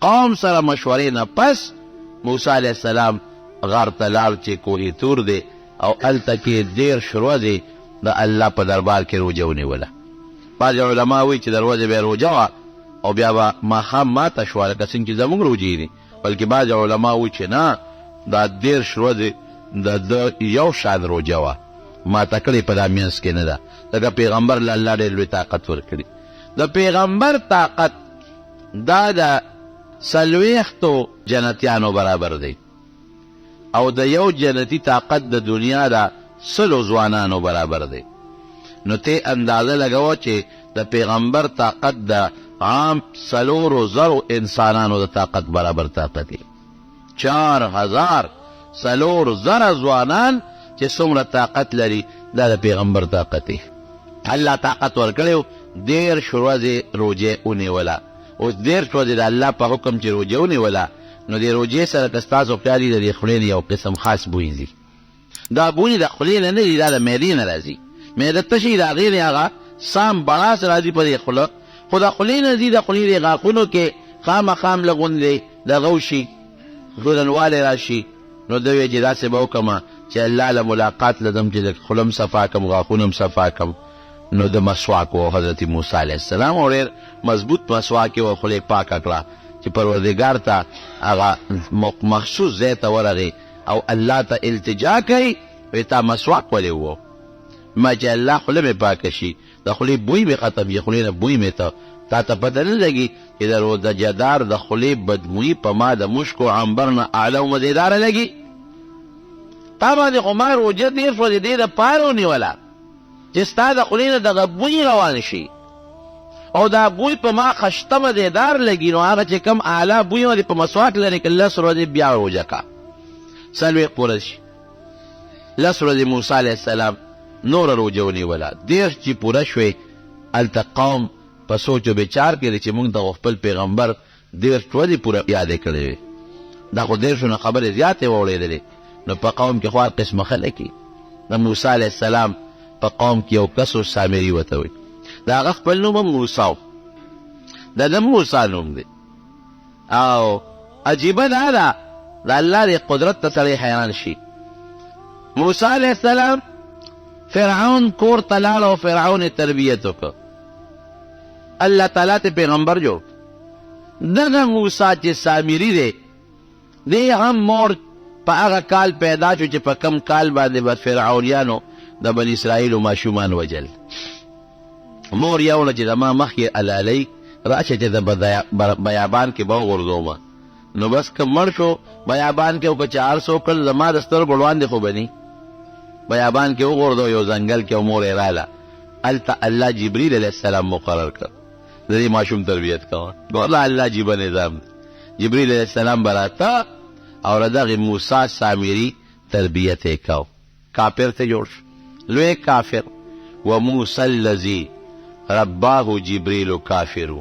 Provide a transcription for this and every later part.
قوم سره مشورې نه پس موسی علیه السلام غار ته لاړ چې کوه طور دی او هلته کې 30 ورځې د الله په دربار کې روژه ونیوله. بعضې علما وایي چې د ورځې به یې روژه وه او بیا به ماښام ماته شوه لکه څنګه چې زموږ روژې دي، بلکې بعضې علما وایي چې نه، دا 30 ورځې د ده یو شان روژه وه، ماته کړې په دا منځ کې نه ده، ځکه پیغمبر له الله ډېر لوی طاقت ورکړي. د پیغمبر طاقت دا د 40 جنتیانو برابر دی او د یو جنتي طاقت د دنیا د 100 ځوانانو برابر دی. نو ته اندازه لګوه چې د پیغمبر طاقت د عام 4000 انسانانو د طاقت برابر طاقت دی. 4000 4000 ځوانان چې څومره طاقت لري دا د پیغمبر طاقت دی. الله طاقت ورکړی و، 30 ورځې روژه ونیوله. اوس 30 ورځې د الله په حکم چې روژه ونیوله، نو دې روژې سره که ستاسو خیال وي د دې خولې نه یو قسم خاص بوی ځي. دا بوی د خولې نه نه ځي، دا د معدې نه راځي. معده تشي د هغې نه هغه سام بړاس راځي په دې خوله، خو د خولې نه ځي، د خولې دې غاښونو کې خامخا هم لږ غوندې دغه وشي، ځورنوالی راشي. نو ده وی چې داسې به وکړم چې الله له ملاقات له ځم چې لږ خوله هم صفا کړم، غاښونه هم صفا کړم. نو ده مسواک وو حضرت موسی علیه السلام، او ډېر مضبوط مسواک یې وو، خوله یې پاکه کړه چې پروردګار ته هغه مخصوص ځای ته ورغی او الله ته التجا کوي، وی تا مسواک ولې وو؟ ما چې الله خوله مې پاکه شي، د خولې بوی مې ختم شي، خولې نه بوی مې ته تا ته پته نه لګي چې د روزجدار د خولې بدبویي په ما د مشکو عنبر نه اعلی او مزېداره لګي. تا باندې خو ما روژه 30 ورځې دې دپاره ونیوله چې ستا د خولې نه دغه بوی روان شي او دا بوی په ما خشته مزېدار لګي. نو هغه چې کوم اعلی بوی باندې په مسواک لرې که 10 ورځې بیا روژه کا، 40 پوره شي. 10 ورځې موسی علیه السلام نوره روژه ونیوله. 30 چې پوره شوې، هلته قوم په سوچ و بچار کې دی چې موږ ته خو خپل پیغمبر 30 ورځې پوره یادې کړې وې، دا خو 30 نه خبرې زیاتې واورېدلې. نو په قوم کې خو هر قسمه خلک دي. د موسی علیه السلام په قوم کې یو کس و، سامري ورته وایي، د هغه خپل نوم هم موسی و، د ده موسی نوم دی. او عجیبه دا ده، د الله د قدرت ته سړی حیران شي. موسی علیه السلام فرعون کور ته لاړ او فرعون یې تربیت وکړ، الله تعالی ته پیغمبر جوړ. دغه موسی چې سامري دی، دی هم مور په هغه کال پیدا شو چې په کم کال باندې به فرعونیانو د بني اسرائیلو ماشومان وژل. مور یوړه چې زما مخکې الالۍ راشه چې د بیابان کې به وغورځوم، نو بس که مړ شو بیابان کې او که چې هر څه وکړل زما د سترګو وړاندې خو به ني. بیابان کې وغورځو یو ځنګل کې، او مور یې راله. هلته الله جبریل علیه السلام مقرر کړ د دې ماشوم تربیت کوه. ګوره الله عجیبه نظام دی. جبریل علیه السلام به راته او د دغې موسی سامري تربیت یې کاوه. کافر ته جوړ شو، لوی کافر. وموسی الذي رباه جبریل کافر،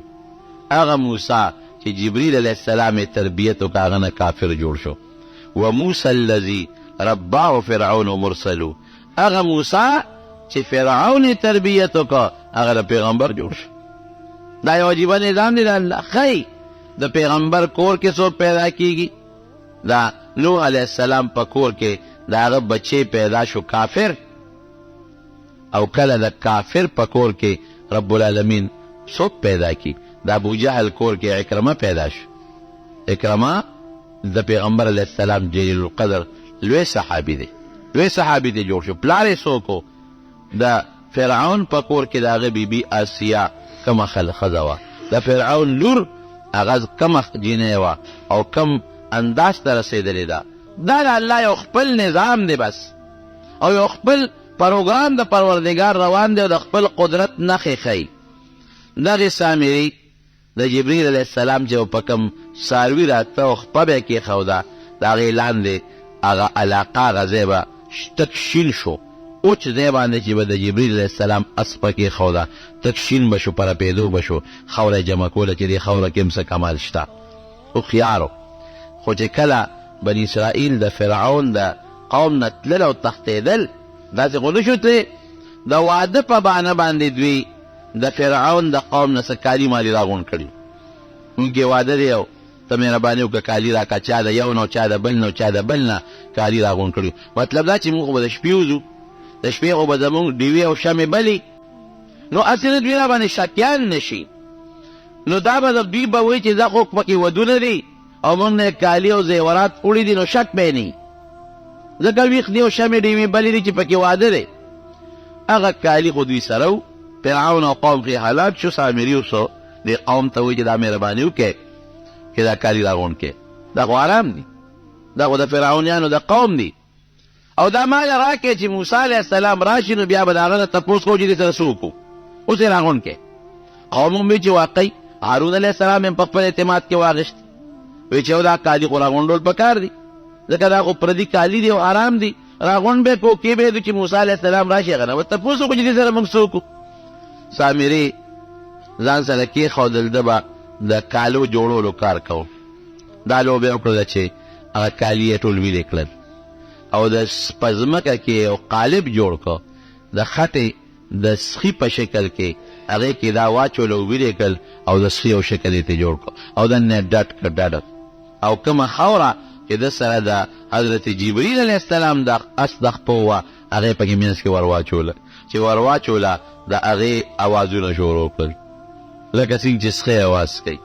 هغه موسی چې جبریل علیه السلام یې تربیت وکړ هغه نه کافر جوړ شو. وموسی الذي رباه فرعون مرسل، هغه موسی چې فرعون یې تربیت وکړ هغه د پیغمبر جوړ شو. دا یو عجیبه نظام دی د الله. ښایي د پیغمبر کور کې څوک پیدا کیږي، دا نوح علیه السلام په کور کې د هغه بچی پیدا شو کافر، او کله د کافر په کور کې رب العالمین څوک پیدا کی، د ابو جهل کور کې عکرمه پیدا شو. عکرمه د پیغمبر علیه السلام جلیل القدر لوی صحابي دی، لوی صحابي دی جوړ شو. پلار یې څوک و؟ د فرعون په کور کې د هغه بیبي آسیا کومه ښځه وه، د فرعون لور هغه کومه جینۍ وه او کوم انداز ته رسېدلې ده. دا د الله یو خپل نظام دی بس، او یو خپل پروګرام د پروردګار روان دی او د خپل قدرت نښې ښیي. دغې سامري د جبريل علیه السلام چې په کوم څاروي راته او خپه به یې کېښوده، د هغې لاندې هغه علاقه هغه ځای به تک شین شو، اوچ ځای باندې چې به د جبريل علیه السلام اس خپه کېښوده تک شین به شو، په رپېدو به شو، خاوره یې جمع کوله چې دې خاوره کې هم څه کمال شته. هوښیار و، خو چې کله بني اسرائیل د فرعون د قوم نه تلل او تښتېدل، داسې خو نه شو تللی، د واده په بانه باندې دوی د فرعون د قوم نه څه کالي مالي راغونډ کړي، مونږ کې واده دی او ته مهرباني وکړه کالي راکړه، چا د یو نه او چا د بل نه او چا د بل نه کالي راغونډ کړي. مطلب دا چې موږ خو به د شپې وځو، د شپې خو به زموږ ډیوې او شمې بلې، نو هسې نه دوی راباندې شکیان نه شي. نو دا به دوی به وایي چې دا خو پکې ودونه دي او موږ نه یې کالي او زیورات وړي دي، نو شک به یې نه وي، ځکه ویښ دي او شمې ډیوې بلې دي چې پکې واده دی. هغه کالي خو دوی سره وو. فرعون او قوم خو هلاک شو، سامري اوس دې قوم ته وایي چې دا مهرباني وکړئ چې دا کالي راغونډ کړئ، دا خو حرام دي، دا خو د فرعونیانو د قوم دي، او دا مال راکړئ چې موسی علیه السلام راشي نو بیا به د هغه نه تپوس کوو چې دې سره څه وکړو، اوس یې راغونډ کړئ. قوم هم وي چې واقعي هارون علیه السلام هم په خپل اعتماد کې واغشت، وی چې دا کالي خو راغونډول پکار دي، ځکه دا خو پردي کالي دي او حرام دي، راغونډ به کو کې به چې موسی علیه السلام راشي هغه نه به تپوس وکړو چې دې سره موږ څه وکړو. سامري ځان سره کېښودل، ده به د کالو جوړولو کار کوو. دا لوبه یې وکړله چې هغه کالي یې ټول ویلې کړل او د په ځمکه کې یو قالب جوړ کړ د خټې د سخي په شکل کې، هغې کې دا واچول او ویلې کړل او د سخي یو شکل یې ترې جوړ کړ او دننه یې ډډ کړ ډډ. او کومه خاوره چې ده سره د حضرت جبريل عليه السلام د اس د خپو وه هغه یې پکې منځ کې ورواچوله، چې ورواچوله د هغې اوازونه شروع کړل لکه څنګه چې سخی اواز کوي.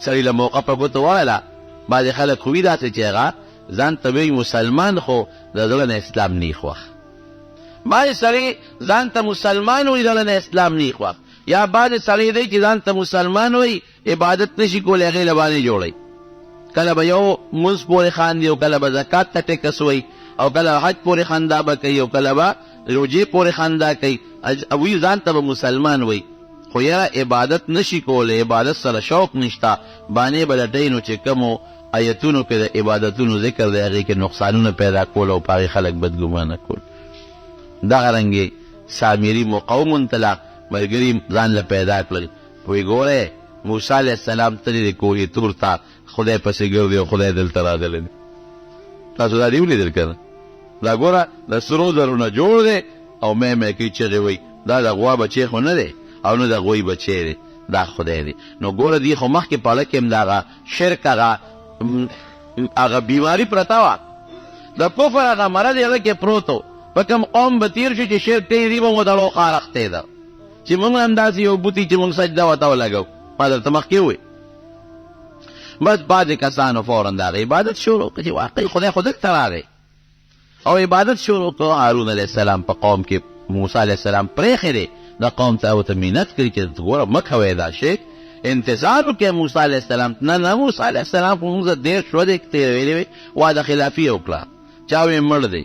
سړي له موقع په ګوتو وړله. بعضې خلک خو وي داسې چې هغه ځان ته وایي مسلمان خو د زړه نه اسلام نه خوښ. بعضې سړی ځان ته مسلمان وایي زړه نه اسلام نه خوښ، یا بعضې سړی دی چې ځان ته مسلمان وایي عبادت نشي کولی، هغې له بانې جوړوي. کله به یو مونځ پورې خاندي او کله به زکات ته ټیکس وایي او کله حج پورې خندا به کوي او کله به روژې پورې خندا کوي. وي ځان ته به مسلمان وایي خو یاره عبادت نشي کولی، عبادت سره شوق نشته، بانې به لټوي. نو چې کومو ایتونو کې د عبادتونو ذکر دی هغې کې نقصانونه پیدا کول او په هغې خلک بدګمانه کول. دغه رنګې سامري موقع وموندله، ملګري ځان له پیدا کړل. وی ګوره موسی علیه السلام تللی دی کوه طور ته، خدای پسې ګرځي او خدای دلته راغلی دی. تاسو دا دی ولیدل که نه؟ دا ګوره د سرو زرو نه جوړ دی او مې مې کوي چغې وایي، دا د غوا بچی خو نه دی او نه د غوی بچی دی، دا خدای دی. نو ګوره دی خو مخکې په اړه کې هم د هغه شرک هغه هغه بیماري پرته وه، د کفر هغه مرض یې هغه کې پروت و. په کوم قوم به تېر شو چې شرک کوي دوی به هم ورته ړو اختېده چې موږ هم داسې یو بوتي چې موږ سجده ورته ولګو. ما درته مخکې وویل بس بعضې کسانو فورا د هغه عبادت شروع کړ چې واقعي خدای خو دلته راغی او عبادت شروع کړ. هارون علیه السلام په قوم کې موسی علیه السلام پرېښی دی، د قوم ته ورته منت کړي چې ګوره مه کوئ دا شرک، انتظار وکړئ موسی علیه السلام. نه نه موسی علیه السلام خو موږ 30 ورځې تېرولې وې، وعده خلافي یې وکړه، چا وې مړ دی،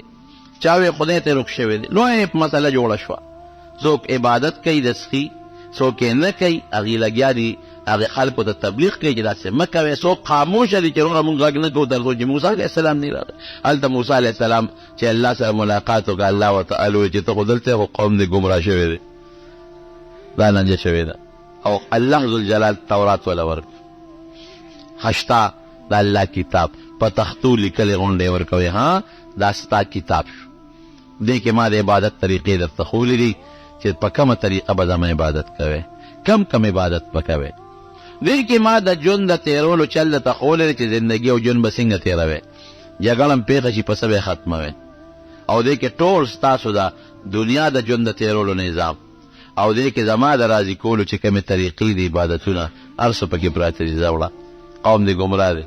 چا وې خدای ته رک شوی دی. لویه مسله جوړه شوه، څوک عبادت کوي د سخي، څوک یې نه کوي، هغوی لګیا دي هغې خلکو ته تبلیغ کوي چې داسې مه کوئ. څوک خاموشه دي چې وروره موږ غږ نه کوو تر څو چې موسی علیه السلام نه راغی. هلته موسی علیه السلام چې الله سره ملاقات وکړ، الله ورته وویل چې ته خو دلته خو قوم دې ګمراه شوی دی، دا لانجه شوې ده. او الله ذوالجلال تورات وله ورکړ، هشتا د الله کتاب په تختو لیکلې غونډې ورکوي، ها دا ستا کتاب شو، دې کې ما د عبادت طریقې درته ښوولې دي چې په کومه طریقه به زما عبادت کوې، کم کم عبادت به کوې. دې کې ما د ژوند د تېرولو چل درته ښوولی دی چې زندګي او ژوند به څنګه تېروې، جګړه هم پېښه شي په څه به یې ختموې. او دې کې ټول ستاسو د دنیا د ژوند د تېرولو نظام او دې کې زما د راضي کولو چې کومې طریقې دي، عبادتونه هر څه پکې پراته دي. ځه وړه قوم دې ګمراه دی،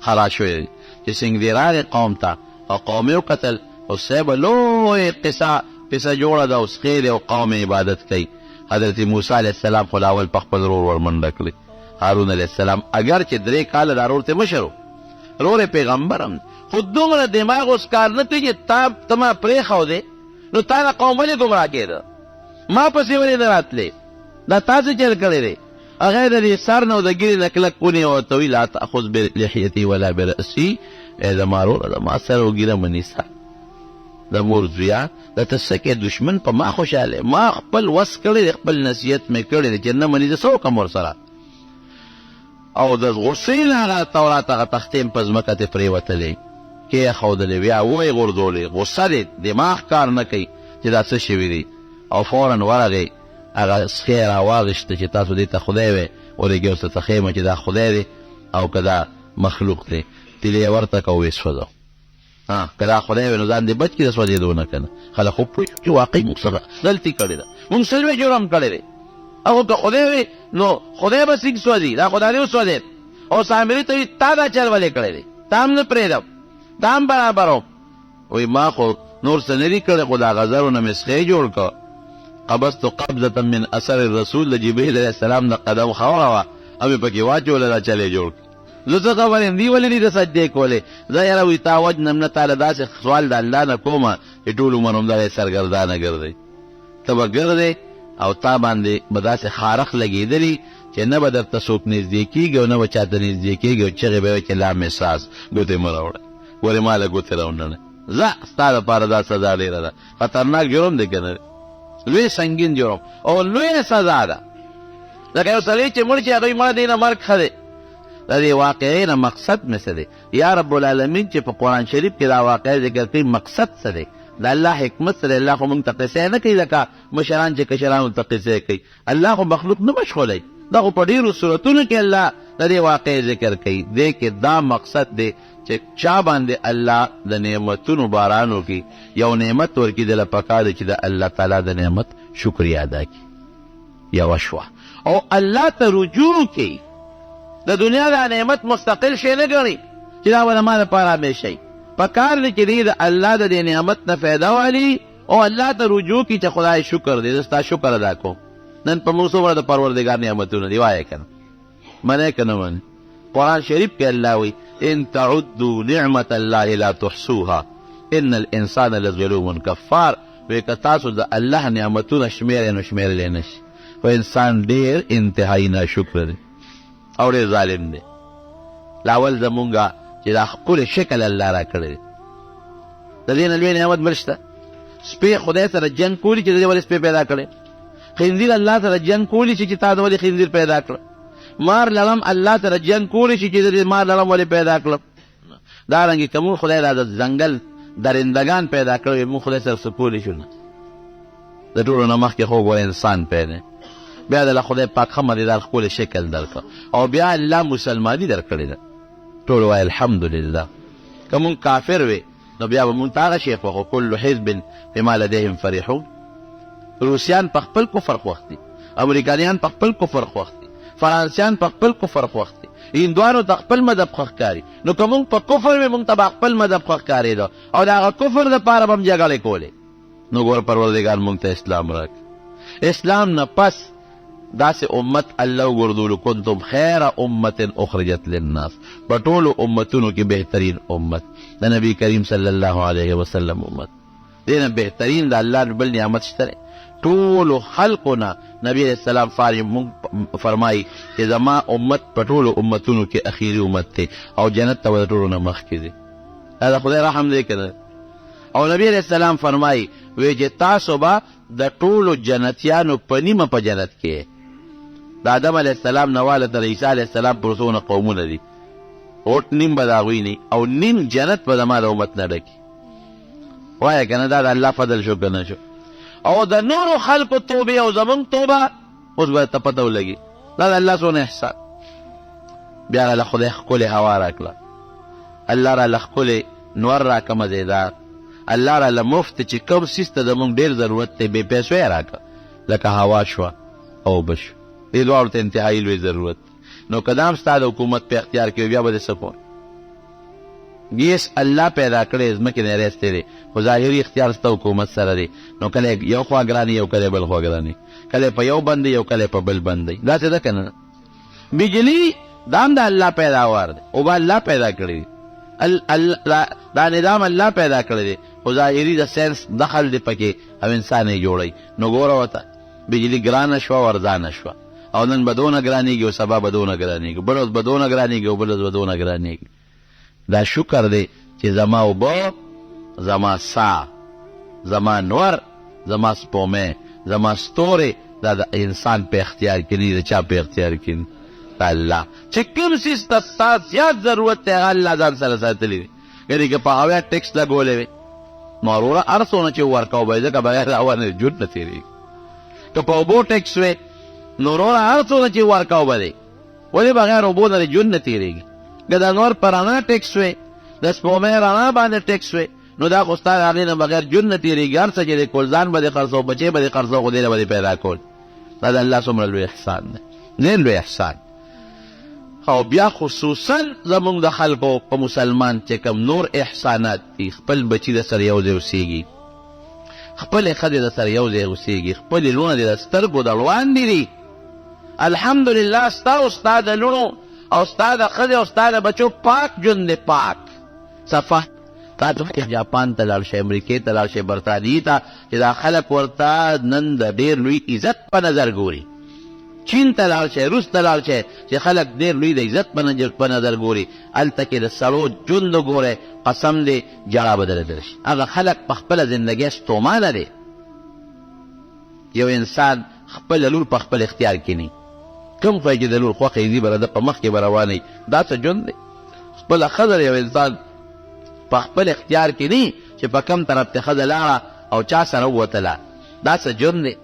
خراب شوی دی. چې څنګه دې راغی قوم ته او قوم یې وکتل، اوس صاحب لویه قصه قصه جوړه ده، اوس ښې دی او قوم یې عبادت کوي. حضرت موسی علیه السلام خو لا اول په خپل ورور ورمنډه کړې، هارون علیه السلام، اګر چې 3 کاله دا ورور ته مشر و، ورور یې پیغمبر هم، خو دومره دماغ اوس کار نه کوي چې تا ته ما پرېښودې، نو تا نه قوم ولې ګمراه کېده، ما پسې ولې نه راتلې، دا تا څه چل کړی دی؟ هغه د دې سر نه او د ږیرې نه کلک ونیوه، ورته وایي لا تأخذ بلحیتي ولا برأسي، ای زما وروره زما سر او ږیره مه نیسه، د مور زویه د ته څه کوې، دښمن په ما خوشحاله، ما خپل وس کړی دی، خپل نصیحت مې کړی دی، چې نه مني زه څه وکړم ورسره. او د غصې نه هغه تورات هغه تختې هم په ځمکه ترې پرېوتلې، کېښودلې، بیا ویې غورځولې. غصه دی، دماغ کار نه کوي چې دا څه شوي دي. او فورا ورغی هغه سخی یې راواخیسته چې تاسو دې ته خدای وایئ، ورېږې اوس درته ښیم چې دا خدای دی. او که دا مخلوق دی؟ تیلې یې ورته کړه او ویې سوځوه. ها که دا خدای وي نو ځان دې بچ کړي د سوځېدو نه که نه خلک خو پوه شو چې واقعي موږ څه غلطي کړې ده، موږ څه لوی جرم کړی دی. هغه که خدای وي نو خدای به څنګه سوځي؟ دا خدای دې وسوځېد. او سامري ته وایي تا دا چل ولې کړی دی؟ تا هم نه پرېږدم، تا هم برابروم. وایي ما خو نور څه نه دي کړي خو د هغه زرو نه مې سخی جوړ کړ. قبضت قبضة من اثر الرسول، د جبرئیل علیه السلام د قدم خاوره وه او مې پکې واچوله، دا چل یې جوړ کړ. زه څه خبر یم دوی ولې نه دي سجدې کولې؟ زه یاره وایي تا وژنم نه تا له داسې سوال د الله نه کوم چې ټول عمر همدغه سرګردانه ګرځې. ته به ګرځې او تا باندې به داسې خارښت لګېدلي چې نه به درته څوک نږدې کېږي او نه به چاته نږدې کېږي او چغې به وهې چې لا مساس ګوتې مه راوړئ، ګورې ما له ګوتې راونړئ، ځه ستا لپاره دا سزا ډېره ده، خطرناک جرم دی که نه دی؟ لوی سنګین جرم او لویه سزا ده. لکه یو سړی چې مړ شي هغه وایي مړه دې نه مرګ ښه دی. د دې واقعې نه مقصد مې څه دی؟ یا رب العالمین چې په قرآن شریف کې دا واقعه ذکر کوي مقصد څه دی؟ د الله حکمت څه دی؟ الله خو موږ ته قصې نه کوي لکه مشران چې کشرانو ته قصې کوي. الله خو مخلوق نه مشغولوي. دا خو په ډېرو سورتونو کې الله د دې واقعې ذکر کوي. دې کې دا مقصد دی چې چا باندې الله د نعمتونو باران وکړي، یو نعمت ورکړي، ده له پکار دي چې د الله تعالی د نعمت شکریه ادا کړي. یوه شوه او الله ته رجوع وکړي. د دنیا دا نعمت مستقل شی نه ګڼي چې دا به د ما لپاره همیشه وي. پکار دی چې دی د الله د دې نعمت نه فایده والي او الله ته رجوع کړي چې خدای شکر دی، زه ستا شکر ادا کوم. نن په موږ څومره د پروردګار نعمتونه دي، وایه که نه؟ منې که نه منې؟ قرآن شریف کې الله وایي ان تعدوا نعمت الله لا تحصوها ان الانسان لظلوم کفار. وایي که تاسو د الله نعمتونه شمېرئ نو شمېرلی نه شي، خو انسان ډېر انتهایي ناشکره دی او ډېر ظالم دی. لاول زمونږ چې دا ښکلی شکل الله راکړی دی، د دې نه لوی نعمت بل شته؟ سپی خدای سره جنګ کولی چې د دې ولې سپی پیدا کړی؟ خنزیر الله سره جنګ کولی شي چې تا د ولې خنزیر پیدا کړ؟ مار لړم الله سره جنګ کولی شي چې د مار لړم ولې پیدا کړم؟ دا رنګ که موږ خدای را د ځنګل درندګان پیدا کړی، موږ خدای سره څه کولی شو؟ نه. د ټولو نه مخکې خو ګوره انسان پیدا، بیا د خدای پاک ښه مزېدار ښکلی شکل درکړ او بیا الله مسلماني درکړې ده. ټول وایي الحمدلله. که موږ کافر وې نو بیا به موږ ته هغه شی خوښ و، کل حزب بما لدیهم فرحون. روسیان په خپل کفر خوښ دي، امریکانیان په خپل کفر خوښ دي، فرانسیان په خپل کفر خوښ دي، هندوانو ته خپل مذهب خوښ ښکاري. نو که موږ په کفر وې موږ ته به خپل مذهب خوښ ښکارېده او د هغه کفر دپاره به هم جګړې کولې. نو ګوره پروردګار موږ ته اسلام راکړ. اسلام نه پس داسې امت الله وګرځولو، کنتم خیر امة اخرجت للناس، په ټولو امتونو کې بهترین امت د نبی کریم صلی الله علیه وسلم امت. دې نه بهترین د الله بل نعمت شته دی؟ ټولو خلقو نه نبی علیه السلام فرمایي چې زما امت په ټولو امتونو کې اخیري امت دی او جنت ته به د ټولو نه مخکې ځي. دا د خدای رحم دی که نه؟ او نبی علیه السلام فرمایي وی چې تاسو به د ټولو جنتیانو په نیمه په جنت کې. د آدم علیه السلام نه واله تر عیسی علیه السلام پورې څونه قومونه دي، غوټ نیم به د هغوی نه او نیم جنت به زما د امت نه ډکي. وایه که نه دا د الله فضل شو که نه شو؟ او د نورو خلکو توبې او زمونږ توبه اوس به ته پته ولګي دا د الله څونه احسان. بیا راله خدای ښکلې هوا راکړه، الله راله ښکلې نور راکړه مزېدار، الله راله مفت چې کوم څیز ته زمونږ ډېر ضرورت دی بې پیسو یې راکړه، لکه هوا شوه او اوبه شوه، دې دواړو ته انتهایي لوی ضرورت دی. نو که دا هم ستا د حکومت په اختیار کې وي بیا به دې څه کول؟ ګیس الله پیدا کړی، ځمکې نه یې راایستی دی، خو ظاهري اختیار ستا حکومت سره دی. نو کله یې یو خوا ګراني او کله یې بل خوا ګراني، کله یې په یو بندوي او کله یې په بل بندوي، داسې ده که نه؟ بجلي دا هم د الله پیداوار دی، اوبه الله پیدا کړي دي، دا نظام الله پیدا کړی دی، خو ظاهري د ساینس دخل دی پکې او انسان یې جوړوي. نو ګوره ورته بجلي ګرانه شوه او ارزانه شوه، او نن به دونه ګرانېږي او سبا به دونه ګرانېږي، بله ورځ به دونه ګرانېږي او بله ورځ به دونه ګرانېږي. دا شکر دی چې زما اوبه، زما ساه، زما نور، زما سپومې، زما ستورې دا د انسان په اختیار کې نه دي، د چا په اختیار کې دي؟ د الله. چې کوم څیز ته ستا زیات ضرورت دی هغه الله ځان سره ساتلی دی. یعنې که په هوا ټیکس لګولی وي نو وروره هر څونه چې ورکاو به ځکه بغیر د هوا نه ژوند نه تېرېږي. که په اوبو ټیکس وي نو وروره هر څونه چې ورکاو به دی، ولې بغیر اوبو نه ژوند نه تېرېږي. که د نور په رڼا ټیکس وي، د سپوږمۍ رڼا باندې ټیکس وي، نو دا خو ستا د هغې نه بغیر ژوند نه تېرېږي. هر څه چې دې کول، ځان به دې خرڅو، بچی به دې خرڅو، خو دې له به دې پیدا کول. دا د الله څومره لوی احسان دی، ډېر لوی احسان. او بیا خصوصا زمونږ د خلکو په مسلمان چې کوم نور احسانات دي، خپل بچي د سره یو ځای اوسېږي، خپلې ښځې د سره یو ځای اوسېږي، خپلې لوڼه دې د سترګو د وړاندې دي. الحمدلله ستا او ستا د لوڼو او ستا د ښځې او ستا د بچو پاک ژوند دی، پاک صفا. تاسو جاپان ته لاړ شئ، امریکې ته لاړ شئ، برطانیې ته، چې دا خلک ورته نن د ډېر لوی عزت په نظر ګوري. چین ته لاړ شئ، روس ته لاړ شئ، چې خلک ډېر لوی د عزت په نظر ګوري. هلته کې د سړو ژوند وګورئ، قسم دی ژړا به درته راشي. هغه خلک په خپله زندګۍ ستومانه دی. یو انسان خپله لور په خپل اختیار کې نه، کوم ځای چې د لور خوښه یې ځي به د په مخ کې به روانه وي. دا څه ژوند دی؟ خپله ښځه یو انسان په خپل اختیار کې نه چې په کوم طرف ته ښځه لاړه او چا سره ووتله، دا څه ژوند دی؟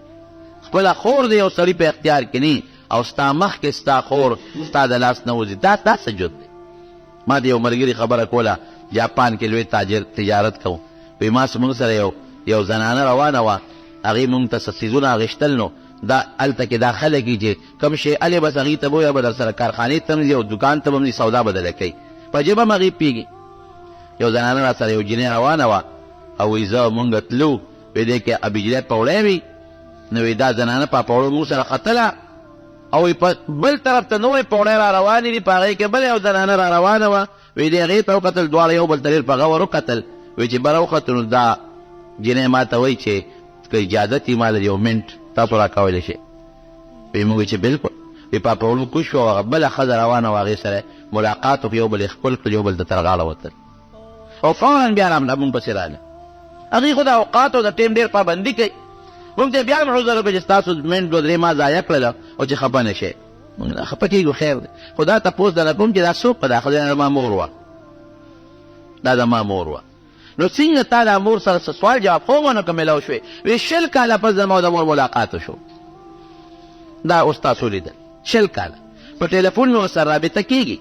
خپله خور د یو سړي په اختیار کې نه او ستا مخکې ستا خور ستا د لاس نه وځي، دا څه ژوند دی؟ ما د یو ملګري خبره کوله، جاپان کې لوی تاجر تجارت کوو، وی ما موږ سره یو زنانه روانه وه، هغې موږ ته څه څیزونه اخیستل. نو دا هلته کې دا خلک دي چې کوم شی الې بس هغې ته بویه به در سره کارخانې ته هم ځي او دوکان ته به هم ځي، سودا به درله کوي، په ژبه هم هغې پوهېږي. یو زنانه را سره یو جینۍ روانه وه او وایي زه مونږ تلو، وی دې کې بجلی پوړی وي، نو وی دا زنانه په پوړو موږ سره ختله او وی په بل طرف ته نورې پوړی را روانې دي، په هغې کې بله یو زنانه را روانه وه. وی دې هغې ته وکتل، دواړه یو بل ته ډېر په غور وکتل. وی چې بره وختو نو دا جینۍ ما ته وایي چې که اجازت یې ما له یو منټ تاسو راکولی شئ؟ وی موږ چې بلکل. وی په پوړو کوز شو او هغه بله ښځه روانه وه، هغې سره ملاقات وکړ، یو بل یې ښکل کړل، یو بل ته تر غاړه وتل او فورا بیا را موږ پسې راغله. هغې خو د اوقاتو د ټایم ډېر پابندي کوي. موږ ته بیا هم عذر وکړ چې ستاسو منټ دوه درې ما ضایع کړل او چې خفه نه شئ. موږ نه خفه کېږو، خیر دی، خو دا تپوس درنه کوم چې دا څوک په دا ښځه زما مور وه، دا زما مور وه، نو څنګه تا د مور سره څه سوال جواب خو ونه که میلاو شوې؟ وی 20 کاله پس زما د مور ملاقات وشو. دا اوس تاسو لیدل، 20 کاله په ټلیفون مې ورسره رابطه کېږي،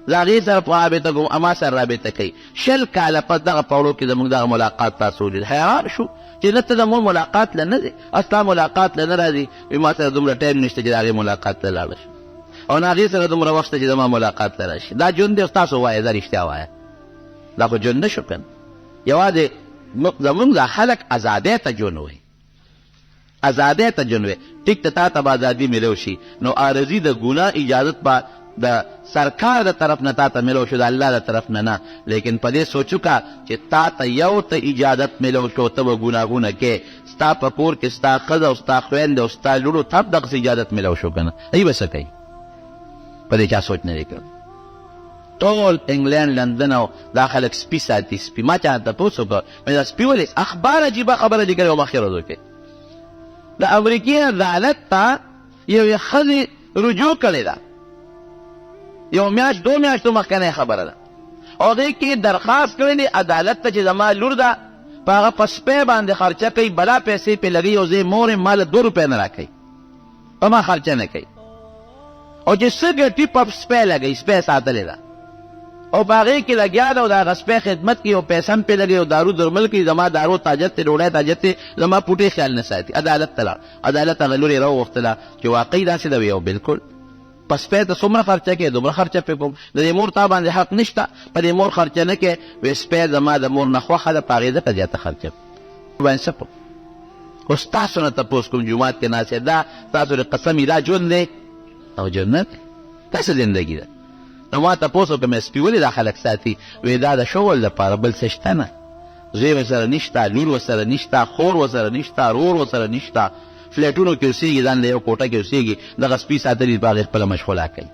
زه هغې سره په رابطه کوم، اما سره رابطه کوي. 20 کاله پس دغه پوړو کې زموږ دغه ملاقات تاسو ولید. حیران شو چې نه ته د مور ملاقات له نه ځې، ستا ملاقات له نه راځي. وی ما سره دومره ټایم نشته چې د هغې ملاقات له لاړه شم او نه هغې سره دومره وخت شته چې زما ملاقات له راشي. دا ژوند دی اوس تاسو وایه، دا رښتیا وایه، دا خو ژوند نه شو که نه. یوازې زموږ دا خلک ازادۍ ته ژوند وایي، ازادۍ ته ژوند وایي. ټیک ته تا ته به ازادي میلو شي، نو عارضي د ګناه اجازت به د سرکار د طرف نه تا ته میلو شو، د الله د طرف نه نه. لیکن په دې سوچ وکړه چې تا ته یو ته اجازت میلو شو، ته به ګناهونه کې، ستا په کور کې ستا ښځه او ستا خویندې او ستا لوڼو ته هم دغسې اجازت میلو شو که نه، هغوی به څه کوي؟ په دې چا سوچ نه دی کړی. ټول انګلند، لندن او دا خلک سپي ساتي، سپي. ما چا تپوس وکړ، مې دا سپي ولې؟ اخبار عجیبه خبره لیکلې وه مخکې ورځو کې، د امریکې عدالت ته یوې ښځې رجوع کړې ده، یو میاشت دوه میاشتو مخکنۍ خبره ده، او هغې کې درخواست کړی دی عدالت ته چې زما لور ده، په هغه په سپی باندې خرچه کوي، بلا پیسې پرې لګوي، او زه یې مور یم، ما له 2 روپۍ نه راکوي، په ما خرچه نه کوي، او چې څه ګټي په سپی لګوي، سپی ساتلې ده او په هغې کې لګیا ده او د هغه سپی خدمت کوي او پیسې هم پرې لګوي او دارو درمل کوي، زما دارو ته حاجت دی، ډوډۍ ته حاجت دی، زما پوټې خیال نه ساتي. عدالت ته لاړ، عدالت هغه لور یې راوغوښتله چې واقعي داسې ده؟ وی او بلکل. په سپی ته څومره خرچه کوې؟ دومره خرچه پرې کوم. د دې مور تا باندې حق نشته، په دې مور خرچه نه کوې؟ وی سپی زما د مور نه خوښه ده، په هغې ځکه زیاته خرچه باندې څه کوم. اوس تاسو نه تپوس کوم، جومات کې ناست دا تاسو د قسم دا ژوند دی او ژوند نه دی، دا څه زندګي ده؟ نو ما تپوس وکړ، مې سپي ولې دا خلک ساتي؟ وی دا د شغل دپاره، بل څه شته نه، زوی ورسره نشته، لور ورسره نشته، خور ورسره نشته، ورور ورسره نشته، فلیټونو کې اوسېږي، ځان له یو کوټه کې اوسېږي، دغه سپي ساتلي، په هغې خپله مشغولا کوي.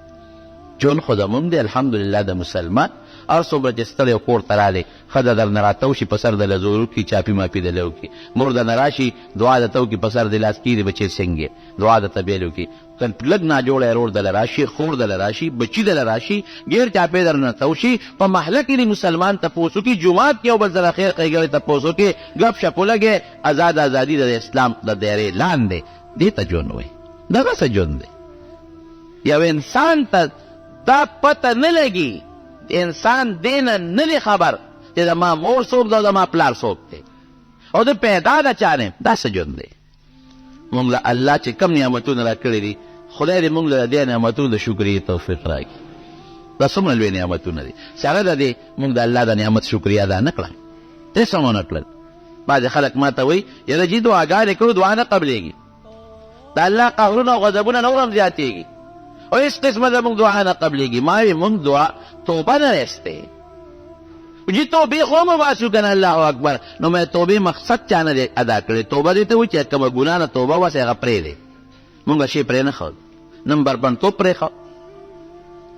ژوند خو زموږ دی الحمدلله د مسلمان، هر څومره چې ستړی کور ته راغلی، ښځه درنه راتاو شي، په سر د له زور وکړي، چاپي ماپي د له وکړي، مور درنه راشي، دعا درته وکړي، په سر دې لاس کېږدي، بچې څنګه یې، دعا درته بیل وکړي. که لږ ناجوړی ورور دله راشي، خور دله راشي، بچي دله راشي، ګیر چاپې درنه تاو شي، په محله کې دې مسلمان تپوس وکړي، جومات کې یو بل سره خیر ښېګڼې تپوس وکړي، ګپ شپ ولګوي، ازاده ازادي د اسلام د دایرې لاندې، دې ته ژوند وایي. دغه څه ژوند دی. یو انسان ته دا پته نه لګي انسان دې نه نه دی خبر چې زما مور څوک ده او زما پلار څوک دی او زه پیدا د چا نه یم. دا څه ژوند دی؟ مونږ له الله چې کوم نعمتونه راکړي دي، خدای دې مونږ له د دې نعمتونو د شکریې توفیق راکړي. دا څومره لوی نعمتونه دي، سره د دې مونږ د الله د نعمت شکریه ادا نه کړه، هېڅ هم ونه کړل. بعضې خلک ما ته وایي، یاره جي دعاګانې کوو، دعا نه قبلېږي، د الله قهرونه او غضبونه نور هم زیاتېږي او هېڅ قسمه زموږ دعا نه قبلېږي. ما وی مونږ دعا توبه نه ایستې، جی توبې خو هم وباسو که نه. الله اکبر. نو مې توبې مقصد چا نه دی ادا کړی. توبه دې ته وایي چې کومه ګناه نه توبه وباسې هغه پرېږدې. مونږ شی پرې نه ښود، نه مو بربنډتوب پرېښود،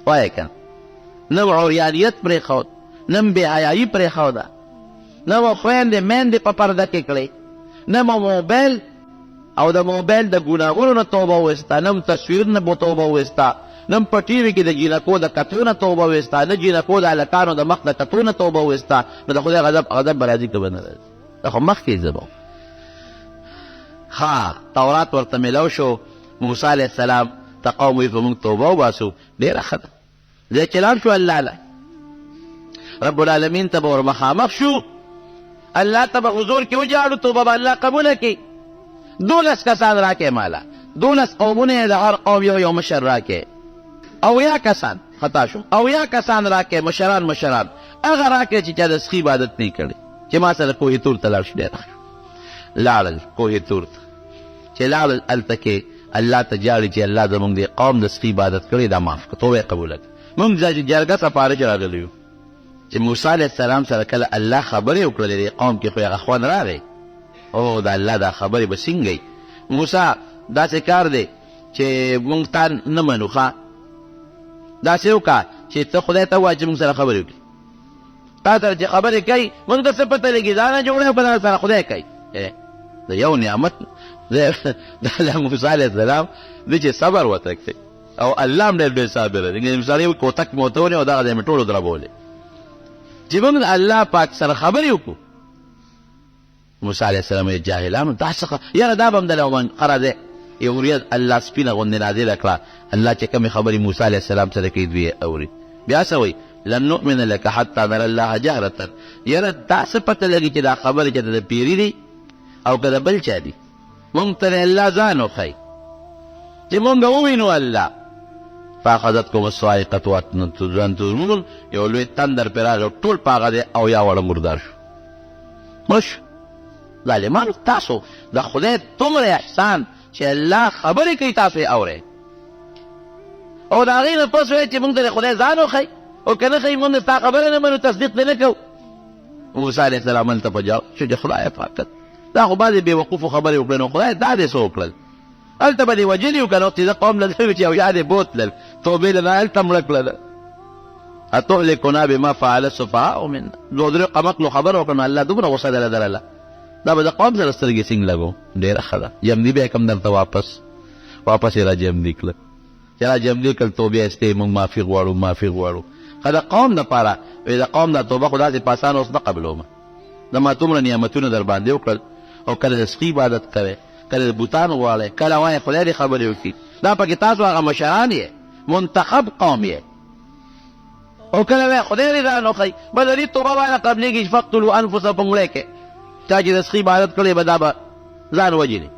وایې که نه، نه مو عریانیت پرېښود، نه مو بې حیایي پرېښوده، نه مو خویندې میندې په پرده کې کړې، نه مو موبایل او د موبایل د ګناهونو نه توبه وویسته، نه هم تصویر نه مو توبه وویسته، نه هم په ټي وي کې د جینکو د کتو نه توبه وویسته، نه جینکو د هلکانو د مخ د کتو نه توبه وویسته، نو د خدای غضب غضب به راځي که به نه راځي؟ دا خو مخکې زه ښه تورات ورته میلاو شو. موسی علیه السلام ته قوم وایي که موږ توبه وباسو ډېره ښه ده. ځای چې لاړ شو الله له رب العالمین ته به ور مخامخ شو، الله ته به حضور کې وژاړو، توبه به الله قبوله کړي. دولس کسان راکې ماله، دولس قومونه یې د هر قوم یو یو مشر راکې، او یا کسان خطا شو، او یا کسان راکې مشران مشران هغه راکې چې چا د سخي عبادت نه کړی، چې ما سره کوه تور ته لاړ شو. ډېر لاړل کوه تور ته، چې لاړل هلته کې الله ته ژاړي چې الله زمونږ دې قوم د سپي عبادت کړی، دا معاف کړه، توبه یې قبوله کړه. مونږ جرګه سفارش راغلي یو چې موسی علیه السلام سره کله الله خبرې وکړلې دې قوم کې خو یې هغه خوند راغی. او د الله دا خبرې به څنګه وي؟ موسی داسې کار دی چې مونږ تا نه منو، ښه داسې وکړه چې ته خدای ته ووایه چې مونږ سره خبرې وکړي. تا سره چې خبرې کوي موږ ته څه پته لګي، ځانه جوړه او په سره خدای کوي. د یو نعمت د الله موسی علیه السلام د چې صبر وته کوي او الله هم ډېر ډېر صابر دی. سړی کوتک مې ورته ونیو، دغه ځای مې ټولو دربولې چې موږ د الله پاک سره خبرې وکړو. موسی علیه السلام ویل، جاهلانو دا څه یاره دا به هم دله ومن ښه راځئ. یو وریځ الله سپینه غوندې نازله کړه، الله چې کومې خبرې موسی علیه السلام سره کوي دوی یې اوري. بیا څه وایي؟ لن نؤمن لک حتی نری الله جهرة. یاره دا څه پته لګي چې دا خبرې چې د پیري دي او که د بل چا دي؟ مونږ ته دې الله ځان وښیي چې مونږ ووینو الله. فاخذتکم الصاعقة وانتم تنظرون. یو لوی تندر پرې راغی، ټول په هغه ځای او یا واړه مردار شو، مړه شو. ظالمانو تاسو د خدای دومره احسان چې الله خبرې کوي تاسو یې اورئ او د هغې نه پس وایي چې موږ ته د خدای ځان وښیي او که نه ښیي موږ ستا خبره نه منو، تصدیق دې نه کوو. موسی علیه السلام هلته په جواب شو چې خدای پاک دا خو بعضې بې وقوفو خبرې وکړې، نو خدای دا دې څه وکړل؟ هلته به دې وژلي وو که نه؟ چې زه قوم له چې او یا دې بوتلل توبې له نه هلته مړه کړله. اتهلکنا بما فعل السفهاء منا. دوه درې قمقلو خبره وکړه، نو الله دومره غوسه دله درله، دا به د قوم سره سترګې څنګه لګو؟ ډېره ښه ده، جمدي به یې کړم درته واپس. واپس یې را جمدي کړل، چې را جمدي کړل توبې ایستې، موږ معافي غواړو، معافي غواړو. ښه د قوم دپاره وایي، د قوم دا توبه خو داسې په اسانه اوس نه قبلوم، زما دومره نعمتونه در باندې وکړل او کله د سپي عبادت کوې، کله د بوتانو غواړې، کله وایې خدای دې خبرې وکړي، دا پکې تاسو هغه مشران یې، منتخب قوم یې، او کله وایې خدای دې ځان وښیي. بس د دې توبه به نه قبلېږي چې فقتلوا انفسکم مړی کړئ، چا چې د سخي عبادت کړی به دا به ځان وژني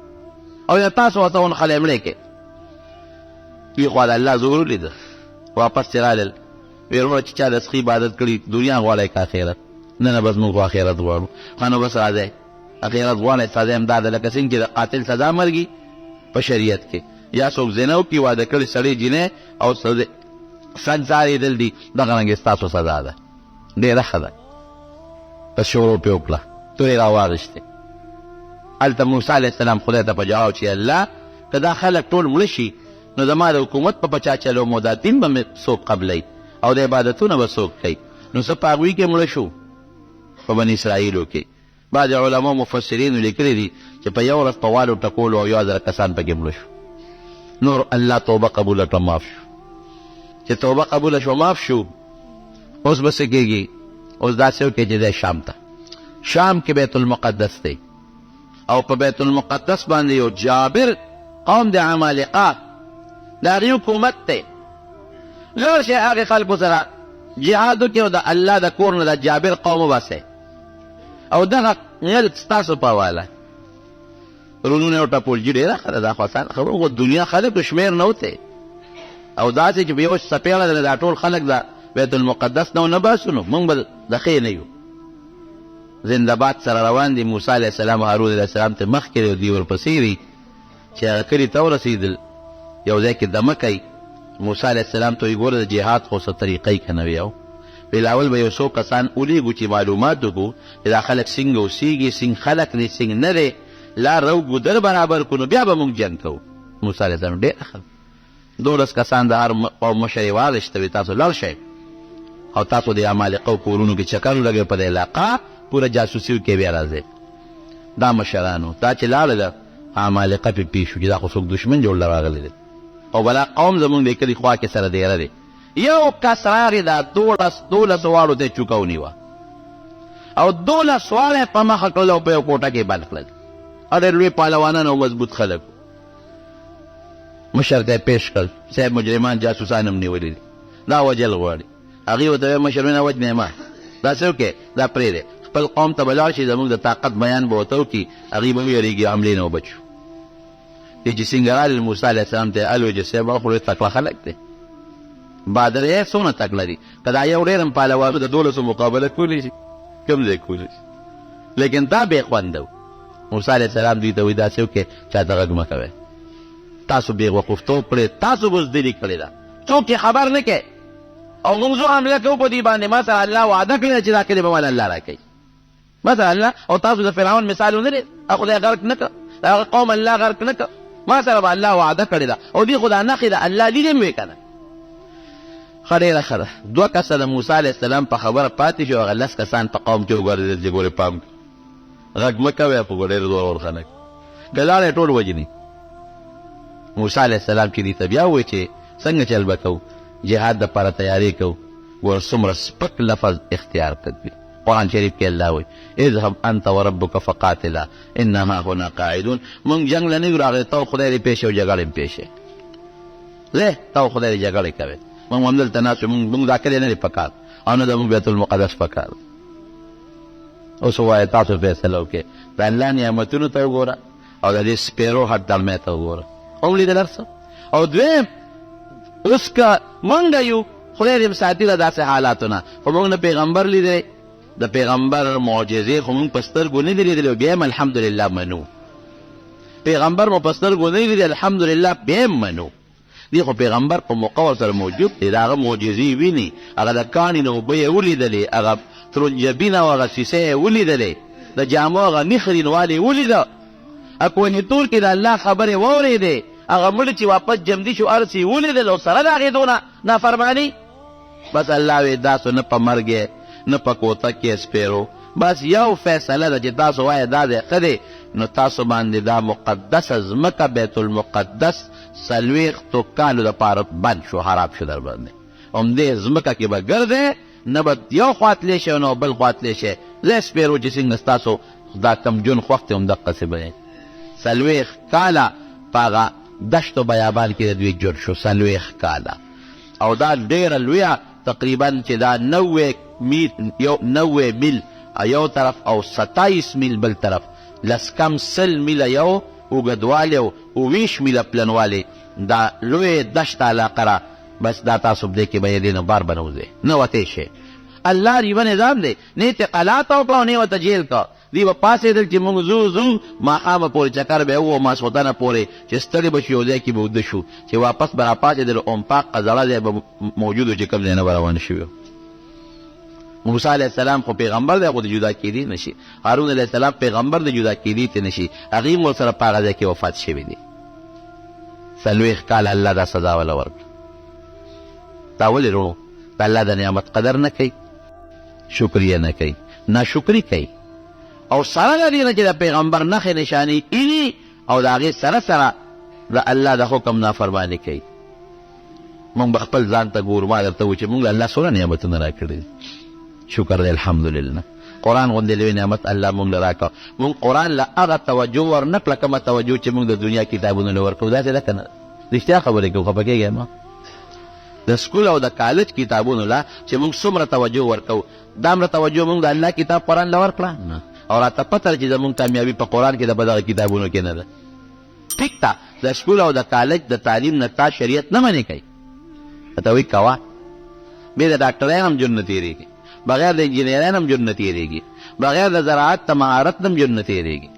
او یا تاسو ورته ونښلی مړی کړئ. دوی خو د الله زور ولیده، واپس چې رالل وی وروره چې چا د سخي عبادت کړي دنیا غواړی که اخرت؟ نه نه بس موږ خو اخرت غواړو. ښه نو بس راځئ اخرت غواړئ، سزا هم دا ده لکه څنګه چې د قاتل سزا مرګي په شریعت کې، یا څوک زنا وکړي واده کړي سړی جینۍ او سنګسارېدل دي، دغه رنګ ستاسو سزا ده. ډېره ښه ده. بس شروع پرې وکړه، تورې راواخیستې. هلته موسی علیه السلام خدای ته په جواب چې الله که دا خلک ټول مړه شي نو زما د حکومت په پچا چلوم او دا دین به مې څوک قبلوي او د عبادتونه به څوک کوي؟ نو څه په هغوی کې مړه شو په بني اسرائیلو کې. بعضې علماو مفسرینو لیکلي دي چې په یو ورځ په والو ټکولو او یو زره کسان پکې مړه شو. نور الله توبه قبوله کړه، معاف شو. چې توبه قبوله شوه معاف شو، اوس به څه کېږي؟ اوس داسې وکړي چې دی شام ته، شام کې بیت المقدس دی او په بیت المقدس باندې یو جابر قوم د عمالقه د هغې حکومت دی. لاړ شئ هغې خلکو سره جهاد وکړئ او د الله د کور نه د جابر قوم وباسئ او دغه ملک ستاسو په حواله. رونونه یې وټپول، جي ډېره ښه ده، دا خو اسانه خبره، خو دنیا خلکو شمېر نه وتی او داسې چې په یوه څپېړه ده دا ټول خلک د بیت المقدس نه ونه باسو نو موږ به د ښې نه یو. زنده باد سره روان دي، موسی علیه السلام او هارون علیه السلام ته مخکې دی او دوی ورپسې دي. چې هغه کلي ته ورسېدل، یو ځای کې دمه کوي، موسی علیه السلام ته وایي، ګوره د جهاد خو څه طریقه یې که نه وي او ویل اول به یو څو کسان ولیږو چې معلومات وکړو چې دا خلک څنګه اوسېږي، څنګه خلک دي، څنګه نه دی، لار راوږو در برابر کړو نو بیا به موږ جنګ کوو. موسی علیه السلام ډېره ښه ده، دولس کسان د هر قوم مشر یې واغېسته، وی تاسو لاړ شئ او تاسو د عمالقو کورونو کې چکر ولګوئ، په دې علاقه پوره جاسوسي وکړئ بیا راځئ. دا مشرانو دا چې لاړل عمالقه پې پېښ شو چې دا خو څوک دښمن جوړ له راغلی دی او بلا قوم زمونږ د کلي خوا کې سره دېره دی. یو کس راغی دا دولسو واړو ته یې چوکه ونیوه او دولس واړه یې په مخه کړل او په یو کوټه کې یې بند کړل. ډېر لوی پهلوانان او مضبوط خلک وو. مشر ته یې پېښ کړل، صاحب مجرمان جاسوسان هم نیولي دي، دا وژل غواړي. هغوی ورته وویل، مشر وینا وژنې مه، دا څه وکړې، دا پرېږدی، خپل قوم ته به لاړ شي، زموږ د طاقت بیان به ورته وکړي، هغوی به ووېرېږي، حملې نه به بچ شو. دې چې څنګه راغلل موسی علیه السلام ته یې ال وویل چې صاحب هغه خو ډېر تکړه خلک دی، بادرې یې څونه تکړه دي، که دا یو ډېر هم پهلوان د دولسو مقابله کولی شي، کوم ځای کولی شي، لیکن دا بې خونده و. موسی علیه السلام دوی ته وایي داسې وکړئ چاته غږ مه کوئ، تاسو بې وقوفتوب کړی، تاسو بزدلي کړې ده، څوک یې خبر نه کوي او موږ ځو حمله کوو په دوی باندې، ما سره الله وعده کړې ده چې دا کلی به ماله الله راکوي، ما سره الله. او تاسو د فرعون مثال ونه لید، هغه خدای غرق نه کړ، د هغه قوم الله غرق نه کړ، ما سره به الله وعده کړې ده او دوی خو دا نښې د الله لیدې هم وې که نه. ښه ډېره ښه ده. دوه کسه د موسی علیه السلام په خبره پاتې شو، هغه لس کسان په قوم کې وګرځېدل چې ګورې پام کوه، غږ مه کوئ، خو ډېر زورور خلک که لاړی ټول وژني. موسی علیه السلام چې دوی ته بیا وویل چې څنګه چل به کوو، جهاد دپاره تیاری کوو، ګوره څومره سپک لفظ اختیار کړ دوی. قرآن شریف کې الله وایي اذهب انت وربک فقاتلا انا هاهنا قاعدون، مونږ جنګ له نه یو راغلي، ته او خدای دې پېښ او جګړې هم پېښ ځه، ته او خدای دې جګړې کوي، مونږ همدلته ناست یو، مونږ دا کلی نه دی پکار او نه زموږ بیت المقدس پکار. اوس ووایه تاسو فیصله وکړئ، د الله نعمتونو ته وګوره او د دې سپیرو هټ دړمې ته وګوره، هم لیدل هر څه. او دویم اوس که مونږ یو، خدای دې ساتي له داسې حالاتو نه، خو مونږ نه پیغمبر لیدلی، د پیغمبر معجزې خو مونږ په سترګو نه دي لیدلې، بیا هم الحمدلله منو. پیغمبر مو په سترګو نه لیدلی، الحمدلله بیا هم منو. دی خو پیغمبر په موقع ورسره موجود دی، د هغه معجزې ویني، هغه د کاڼي نه اوبه یې ولیدلې، هغه ترنجبین او هغه سیسه یې ولیدلې، د جامو هغه نخرینوالی یې ولیده، کوه طور کې د الله خبرې واورېدې، هغه مړي چې واپس جمدي شو هر څه یې ولیدل او سره د هغې دونه نافرماني. بس الله وې تاسو نه په مرګ یې نه په کوتک کې سپیرو، بس یو فیصله ده چې تاسو وایې دا ځای ښه دی نو تاسو باندې دا مقدسه ځمکه بیت المقدس څلوېښتو کالو دپاره بند شو، خراب شو در باندې، همدې ځمکه کې به ګرځې، نه به یو خوا تللی شې او نه به بل خوا تللی شې، ځای سپیرو چې څنګه ستاسو دا کوم ژوند خوښ دی همدقسې به یې. څلوېښت کاله په هغه دشت و بیابان کې د دوی ژوند شو، څلوېښت کاله، او دا ډېره لویه تقریبا چې دا نوې میل یو نوې میل یو طرف او 27 میل بل طرف، لس کم 100 میله یو اوږدوالی او 27 میله پلنوالی دا لوی دشت علاقه را، بس دا تاسو په دې کې به یې دې نه بار به نه وځئ نه وتی شئ. الله عجیبه نظام دی، نه یې قلا ته وکړه او نه یې ورته جیل کړه. دوی به پاڅېدل چې موږ ځو ځو، ماښامه پورې چکر به یې ووهو، ماسخوتنه پورې چې ستړي به شو یو ځای کې به وده شو، چې واپس به راپاڅېدل همپاقه زړه ځای به موجود و چې کوم ځای نه به روان شوي وو. موسی علیه السلام خو پیغمبر دی، خو د جدا کېدی نه شي. هارون علیه السلام پیغمبر دی، جدا کېدی ته نه شي. هغوی هم ورسره په هغه ځای کې وفات شوي دي. 40 کاله الله دا سزا وله ورکړه. دا ولې وروڼو د الله د نعمت قدر نه کوي، شکریه نه کوي، ناشکري کوي، او سره له دې نه چې د پیغمبر نښې نشانې ویني او د هغې سره سره د الله د حکم نافرماني کوي. مونږ به خپل ځان ته ګورو، ما درته وویل چې مونږ له الله څومره نعمتونه راکړي دي، شکر دی الحمدلله. قرآن غوندې لوی نعمت الله مونږ له راکړ، مونږ قرآن له هغه توجه ورنه کړه کومه توجه چې مونږ د دنیا کتابونو له ورکوو. داسې ده که نه؟ رښتیا خبرې کوو، خفه کېږئ مه. د سکول او د کالج کتابونو له چې موږ څومره توجه ورکوو، دامره توجه موږ د الله کتاب قرآن له ورکړه؟ نه. او راته پته ده چې زموږ کامیابي په قرآن کې ده، په دغه کتابونو کې نه ده. ټیک ده، د سکول او د کالج د تعلیم نه تا شریعت نه منې کوي، ته وایي کوه، بې د ډاکټرۍ هم ژوند نه تېرېږي، بغیر د انجینرۍ هم ژوند نه تېرېږي، بغیر د زراعت د مهارت نه هم ژوند نه تېرېږي،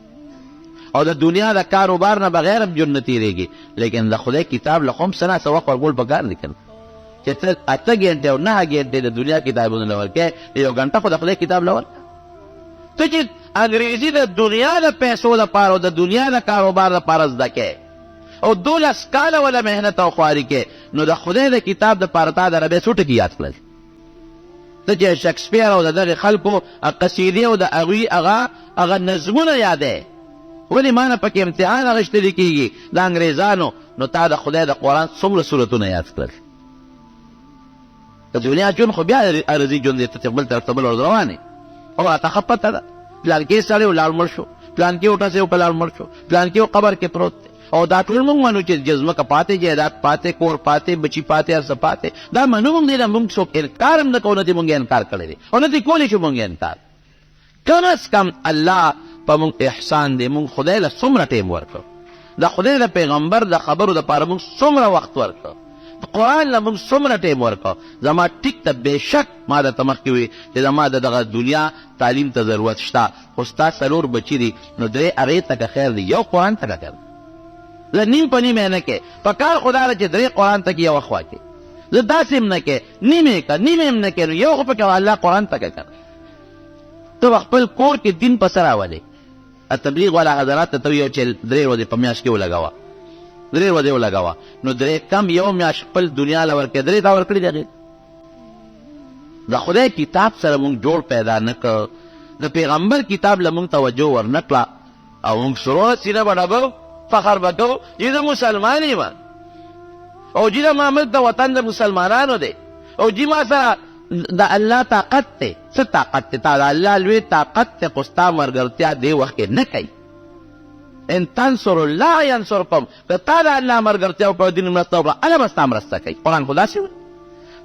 او د دنیا د کاروبار نه بغیر هم ژوند نه تېرېږي، لیکن د خدای کتاب له خو هم څه نا څه وخت ورکول پکار دي که نه؟ چې ته 8 ګنټې او 9 ګنټې د دنیا کتابونو له ورکې، یو ګنټه خو د خدای کتاب له ورکړه. ته چې انګریزي د دنیا د پیسو لپاره او د دنیا د کاروبار لپاره زده کې او 12 کاله وله محنت او خواري کې، نو د خدای د کتاب دپاره تا د عربۍ څو ټکي یاد کړل؟ ته چې شکسپیر او د دغې خلکو قصیدې او د هغوی هغه نظمونه یادې، ولې ما نه پکې امتحان اخیستل کېږي د انګریزانو، نو تا د خدای د قرآن څومره سورتونه یاد کړل؟ د دنیا ژوند خو بیا عارضي ژوند دی، ته چې بل طرف ته بل ورځ روان یې او راته ښه پته ده، پلانکی سړی و لاړ مړ شو، پلانکی وټسې وکړ لاړ مړ شو، پلانکی و قبر کې پروت دی. او دا ټول موږ منو چې ځمکه پاتې، جایداد پاتې، کور پاتې، بچي پاتې، هر څه پاتې، دا منو موږ. دې نه موږ څوک انکار هم نه کوو، نه دې موږ انکار کړی دی او نه دې کولی شو موږ انکار. کم از کم الله په موږ احسان دی، موږ خدای له څومره ټایم ورکړ، د خدای د پیغمبر د خبرو دپاره موږ څومره وخت ورکړ، قرآن له موږ څومره ټایم ورکړ. زما ټیک ته بېشک ما درته مخکې وویل چې زما د دغه دنیا تعلیم ته ضرورت شته، خو ستا 4 بچي دي، نو 3 هغې ته که خیر دی، یو قرآن ته که خیر دی، زه نیم په نیمه نه کې. په کار خو دا ده چې 3 قرآن ته کې یوه خوا کې، زه داسې هم نه کې، نیمه که نیمه هم نه کې، نو یو خو پکې الله قرآن ته که. ته به خپل کور کې دین په څه راولې؟ تبلیغ والا حضرات ته یو چې 3 ورځې په میاشت کې ولګوه، 3 ورځې ولګوه، نو 3 کم یو میاشت خپل دنیا له ورکړې، 3 تا ورکړي دي. د خدای کتاب سره مونږ جوړ پیدا نه کړ، د پیغمبر کتاب له مونږ توجه ورنه کړه، او مونږ سرو سینه به ډبو، فخر به کوو چې زه مسلمان یم، او جی زما ملک د وطن د مسلمانانو دی، او جی ما سره د الله طاقت دی. څه طاقت دی؟ تا د الله لوی طاقت دی، خو ستا ملګرتیا دې وخت کې نه کوي. ان تنصر الله ینصرکم، که تا د الله ملګرتیا وکړه، دین مرسته وکړه، الله به ستا مرسته کوي. قرآن خو داسې وایي.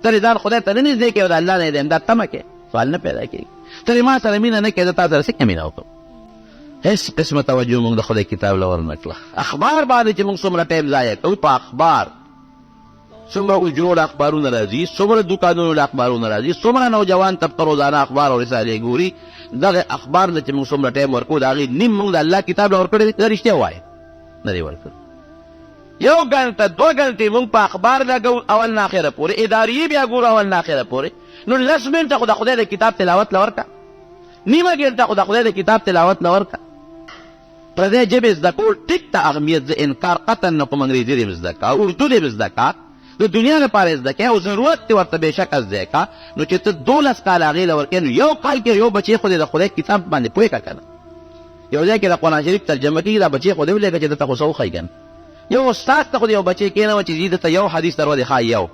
ته دې ځان خدای ته نه نږدې کوې او د الله نه یې د امداد تمه کوې، سوال نه پیدا کېږي. ته دې ما سره مینه نه کوې، زه تا سره څنګه مینه وکړم؟ هېڅ قسمه توجه موږ د خدای کتاب له ورنه کړه. اخبار باندې چې موږ څومره ټایم ضایع کوو، په اخبار څومره حجرو له اخبارونه راځي، څومره دوکانونو له اخبارونه راځي، څومره نوجوان طبقه روزانه اخبار او رسالې ګوري، دغه اخبار له چې موږ څومره ټایم ورکوو، د هغې نیم موږ د الله کتاب له ورکړی دی؟ رښتیا وایې، نه دی ورکړی. یو ګنټه 2 ګنټې موږ په اخبار لګوو اول نه اخره پورې، ادارې بیا ګورو اول نه اخره پورې، نو 10 منټه خو د خدای د کتاب تلاوت له ورکړه، نیمه ګنټه خو د خدای د کتاب تلاوت له ورکړه. پردی ژبې زده کول ټیک ته اهمیت، زه انکار قطعا نه کوم، انګریزي دې هم زده کا، اردو دې هم زده کا، د دنیا لپاره یې زده کړې او ضرورت دې ورته بېشکه زده کا، نو چې ته 12 کاله هغې له ورکوې، نو یو کال کې یو بچی خو دې د خدای کتاب باندې پوه کړه که نه. یو ځای کې د قرآن شریف ترجمه کېږي، دا بچی خو دې ولېږه چې ده ته خو څه وښایي که نه. یو استاد ته خو دې یو بچی کېنوه چې ځي ده ته یو حدیث در ودې ښایي یو،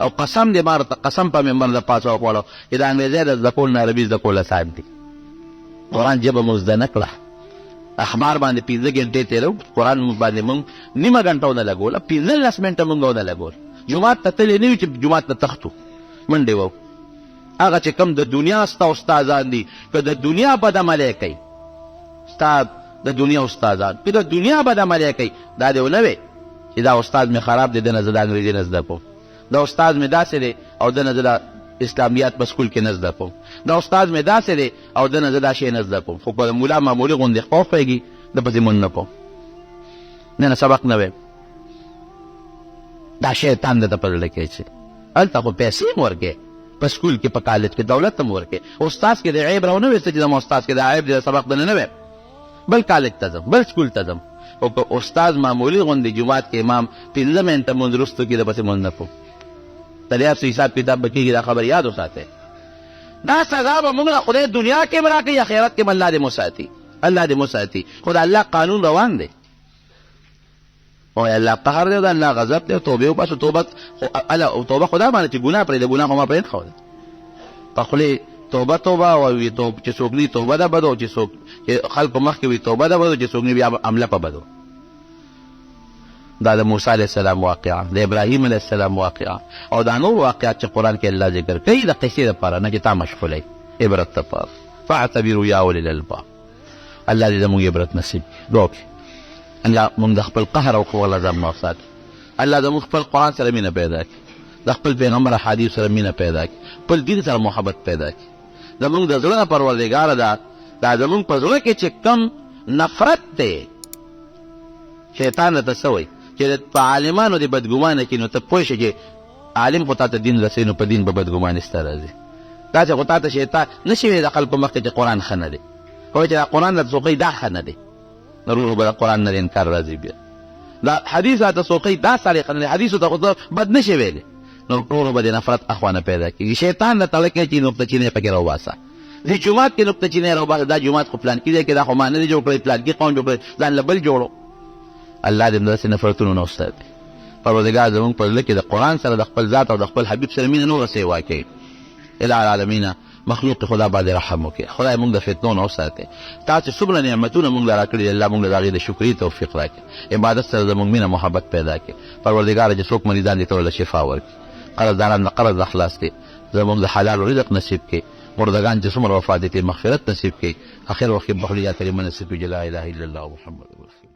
او قسم دې ما ورته قسم په منبر د پاسه وخوړو چې د انګریزۍ د زده کول نه عربي زده کول اسان دي. قرآن ژبه مو زده نه کړه، اخبار باندې 5 ګنټې تېرو، قرآن باندې مونږ نیمه ګنټه ونه لګوله، 15 منټه مونږ ونه لګول. جومات ته تللی نه یو چې جومات ته تښتو منډې وو. هغه چې کوم د دنیا ستا استادان دي، که د دنیا بد عملی کوي، ستا د دنیا استادان که د دنیا بد عملی کوي، دا دې ونه وي چې دا استاد مې خراب دی، ده نه زه د انګریزي نه زده کوم، دا استاد مې داسې دی او ده نه زه د اسلامیات په سکول کې نه زده کوم، دا استاد مې داسې دی او ده نه زه دا شی نه زده کوم. خو که د ملا معمولي غوندې ښه وښویږي، ده پسې مونږ نه کوم، نه نه سبق نه وایم. دا شیطان ده ته په زړه کې چې هلته خو پیسې هم ورکې په سکول کې، په کالج کې دولت هم ورکې، استاد کې د عیب راونه ویسته چې زما استاد کې دا عیب دی، سبق به نه وایم، بل کالج ته ځم، بل سکول ته ځم. او که استاد معمولي غوندې جومات کې امام 5 منټه مونځ وروسته کړي، د پسې مونځ نه کوم. د دې هر څه حساب کتاب به کېږي، دا خبر یاد وساتئ. دا سزا به موږ له خدای دنیا کې هم راکوي، اخرت کې هم الله دې مو ساتي، الله دې مو ساتي. خو د الله قانون روان دی، او الله قهر دی او د الله غضب دی. توبې وباسو، توبه خو الله توبه خدا باندې چې ګناه پرېږده، ګناه خو ما پرې نه ښوده. په خولې توبه توبه او وي توبه چې څوک نی توبه ده بدو، چې څوک چې خلکو مخکې وي توبه ده بدو، چې څوک نی بیا عمله په بدو. د دا د موسی علیه السلام واقعه، د ابراهیم علیه السلام واقعه او دا نور واقعات چې قرآن کې الله ذکر کوي د قصې لپاره نه چې تا مشغولوي، عبرت لپاره. فاعتبروا یا اولي الالباب. الله دې زموږ عبرت نصیب کړي. دعا وکړئ الله موږ د خپل قهر او خپل غضب نه وساتي. الله زموږ خپل قرآن سره مینه پیدا کړي، د خپل پیغمبر احادیث سره مینه پیدا کړي، خپل دین سره محبت پیدا کړي. زموږ د زړه نه پروردګاره دا دا زموږ په زړه کې چې کوم نفرت دی، شیطان راته څه وایي چې په عالمانو دې بدګمانه کړي، نو ته پوه شې چې عالم خو تاته دین رسوي، نو په دین به بدګماني ستا راځي. داسې خو تاته شیطان نه شي ویلی د خلکو مخکې چې قرآن ښه نه دی، خو چې دا قرآن راته څوک وایي دا ښه نه دی، نو ورو به د قرآن نه انکار راځي. بیا دا حدیث راته څوک وایي دا سړی ښه نه دی، حدیثو ته خو ته بد نه شې ویلی، نو ورو به د نفرت اخوا نه پیدا کېږي. شیطان راته لکه چې نقطه چینی پکې راوباسه، دې جومات کې نقطه چینی راوباسه، دا جومات خو پلانکي ځای کې دا خو ما نه دی جوړ کړی، پلانکي قوم جوړ کړی، ځان له بل جوړو. الله دې داسې نفرتونو نه وساتي. پروردګار زموږ په زړه کې د قرآن سره د خپل ذات او د خپل حبیب سره مینه نوره سیوا کړي. الہ العالمین مخلوق خدا باندې رحم وکړي. خدای موږ د فتنو نه وساتي. تا چې څومره نعمتونه موږ له راکړي دي، الله موږ له د هغې د شکرې توفیق راکړي. عبادت سره زموږ مینه محبت پیدا کړي. پروردګاره چې څوک مریضان دي ته ورله شفا ورکړي، قرضداران د قرض نه خلاص کړي، زموږ د حلال رزق نصیب کړي، مردګان چې څومره وفات دي ته مغفرت نصیب کړي، اخر وخت کې بخلی یا کلمه نصیب کړي، لا اله الا الله محمد رسول.